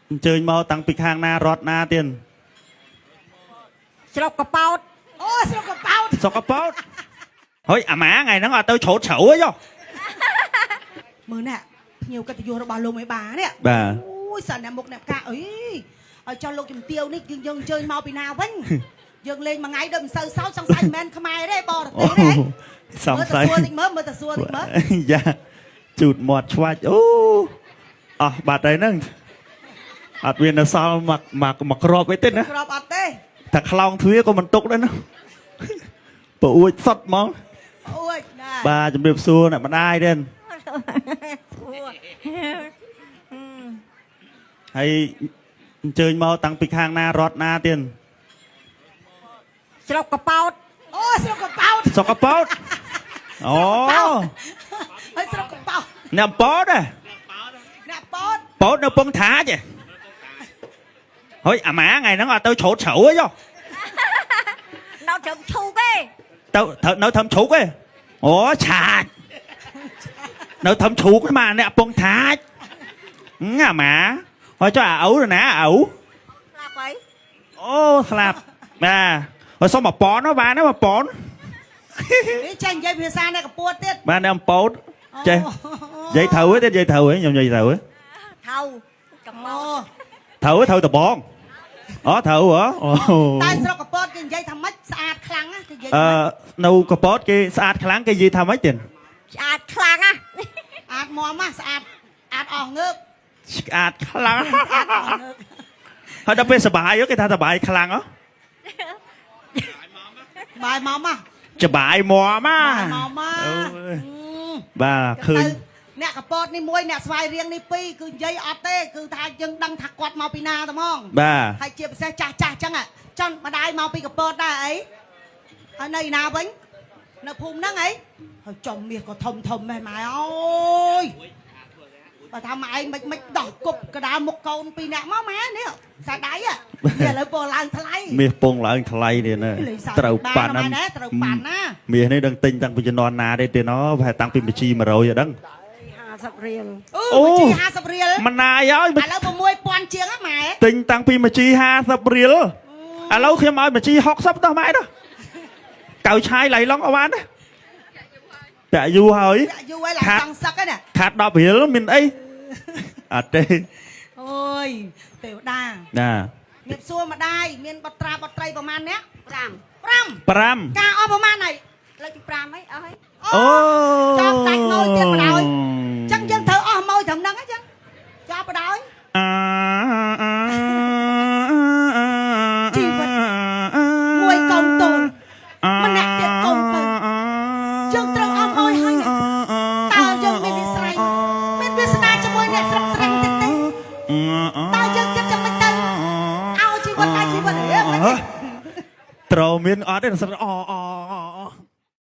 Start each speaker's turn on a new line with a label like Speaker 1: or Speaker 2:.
Speaker 1: អញ្ជើញមកតាំងពីខាងណារត់ណាទៀត
Speaker 2: ស្រុកកប៉ោត
Speaker 3: អូស្រុកកប៉ោត
Speaker 1: សុកកប៉ោតហើយអាម៉ាថ្ងៃហ្នឹងអត់ទៅច្រូតជ្រៅអីយោ
Speaker 3: មើលណែភ្ញៀវកិត្តិយសរបស់លោកមេបានេះ
Speaker 1: បាទ
Speaker 3: អូយសិនអ្នកមុខអ្នកផ្កាអីឲ្យចោះលោកជំទាវនេះយើងយើងអញ្ជើញមកពីណាវិញយើងលេងមួយថ្ងៃដូចមិនសូវសោចសង្ស័យមិនមែនខ្មែរទេបរ
Speaker 1: អូ
Speaker 3: ទេសទេ
Speaker 1: សង្ស័យ
Speaker 3: មើលតែសួរតិចមើលមើលតែសួរតិចមើល
Speaker 1: យ៉ាជូតមាត់ឆ្វាច់អូអស់បាត់ហើយហ្នឹងអត់មាននៅសល់មកមកមកក្របអីទេណា
Speaker 3: ក្របអត់ទេ
Speaker 1: តែខ្លោងទ្វារក៏មិនទុកដែរណា ប្អួចសុតហ្មង
Speaker 3: អូយណែ
Speaker 1: បាទជំរាបសួរអ្នកម្ដាយទេហើយអញ្ជើញមកតាំងពីខាងណារត់ណាទៀត
Speaker 2: ស្រុកកប៉ោត
Speaker 3: អូស្រុកកប៉ោត
Speaker 1: សុកកប៉ោតអូ
Speaker 3: ហើយស្រុកកប៉ោត
Speaker 1: អ្នកអំពតហ៎
Speaker 3: អ្នកប៉ោត
Speaker 1: ពោតនៅពងថាចហ៎ហើយអាម៉ាថ្ងៃហ្នឹងអត់ទៅច្រូតជ្រៅអីយោ
Speaker 2: នៅត្រឹមឈូកទេ
Speaker 1: ទៅត្រូវនៅធំជ្រូកឯងអូឆាចនៅធំជ្រូកហ្នឹងមកអ្នកពងថាចហឹមអាម៉ាហើយចុះអាឪទៅណាអាឪ
Speaker 2: ស្លាប់ហើយ
Speaker 1: អូស្លាប់បាទហើយសុំមួយប៉នមកបានណាមួយប៉ន
Speaker 3: នេះចេះនិយាយភាសាអ្នកកពួតទៀត
Speaker 1: បាទអ្នកអំពតចេះនិយាយត្រូវទេនិយាយត្រូវទេខ្ញុំនិយាយត្រូវទេ
Speaker 2: ថៅកប៉ោ
Speaker 3: អូ
Speaker 2: ត
Speaker 1: ត្រូវទេត្រូវដបងអូត្រូវហ៎អូ
Speaker 3: តែស្រុកកពតគេនិយាយថាម៉េចស្អាតខ្លាំងណាគេនិយាយ
Speaker 1: អឺ
Speaker 3: ថាម៉េច
Speaker 1: នៅកពតគេស្អាតខ្លាំងគេនិយាយថាម៉េចទៀត
Speaker 2: ឆ្អាតខ្លាំងណាស់
Speaker 3: អាតមមណាស្អាតអាតអស់ងើក
Speaker 1: ស្អាតខ្លាំង
Speaker 3: អាតអស់ងើក
Speaker 1: ហើយដល់ពេលសបាយគេថាសបាយខ្លាំងហ៎
Speaker 3: បាយមកមក
Speaker 1: ចបាយមម
Speaker 3: បាយមកមក
Speaker 1: អូយបាទឃើញ
Speaker 3: អ្នកកពតនេះមួយអ្នកស្វាយរៀងនេះពីរគឺនិយាយអត់ទេគឺថាយើងដឹងថាគាត់មកពីណាតែហ្មង
Speaker 1: បាទ
Speaker 3: ហើយជាពិសេសចាស់ចាស់ចឹងចង់ម្ដាយមកពីកពតដែរអីហើយនៅឯណាវិញនៅភូមិហ្នឹងអីហើយចំមាសក៏ធំធំម៉ែម៉ែអើយបើថាម៉ែឯងមិនមិនដោះគប់កដាលមុខកូនពីរអ្នកមកម៉ែនេះសាដៃនេះឥឡូវពោឡើងថ្លៃ
Speaker 1: មាសពងឡើងថ្លៃនេះណា
Speaker 3: លេងសើច
Speaker 1: ត្រូវប៉ាន់
Speaker 3: បានណាដែរត្រូវប៉ាន់ណា
Speaker 1: មាសនេះដឹងទិញតាំងពីជំនាន់ណាទេទេណប្រហែលតាំងពីបញ្ជី100អត់ដឹង
Speaker 2: 50រៀល
Speaker 3: អូ
Speaker 1: អូ
Speaker 3: បញ្ជី50រៀល
Speaker 1: មិនណាយឲ្យ
Speaker 3: ឥឡូវ6000ជាងហ៎ម៉ែ
Speaker 1: ទិញតាំងពីបញ្ជី50រៀលឥឡូវខ្ញុំឲ្យបញ្ជី60ដោះម៉ែដោះកៅឆាយឡៃឡុងអត់បានទេពាក់យូរហើយ
Speaker 3: ពាក់យូរហើយឡើង
Speaker 1: ខាត
Speaker 3: ចង់សឹកហ្នឹងណា
Speaker 1: ខាត10រៀលមានអីអត់ទេ
Speaker 3: អូយទេវតា
Speaker 1: ណា
Speaker 3: មានសួរម្ដាយមានបត្រាបត្រីប្រហែលអ្នក
Speaker 2: 5
Speaker 3: 5
Speaker 1: 5
Speaker 3: ការអស់ប្រហែលហើយ
Speaker 2: លើកទី5អីអស់ហើយ
Speaker 1: អូ
Speaker 3: ចាប់ដាច់ម៉ួយទៀតបដ ாய் ចឹងយើងត្រូវអស់ម៉ួយត្រឹមហ្នឹងហ៎ចឹងចាប់បដ ாய் ជីវិតមួយកូនតូចម្នាក់ទៀតកូនពៅយើងត្រូវអស់ម៉ួយហើយណាតើយើងមានវិស្រ័យមានវាសនាជាមួយអ្នកស្រុកត្រឹងទៀតទេតើយើងគិតយ៉ាងម៉េចទៅឲ្យជីវិតឲ្យជីវិតហ៎មិនទេ
Speaker 1: ត្រូវមានអត់ទេសិនអអ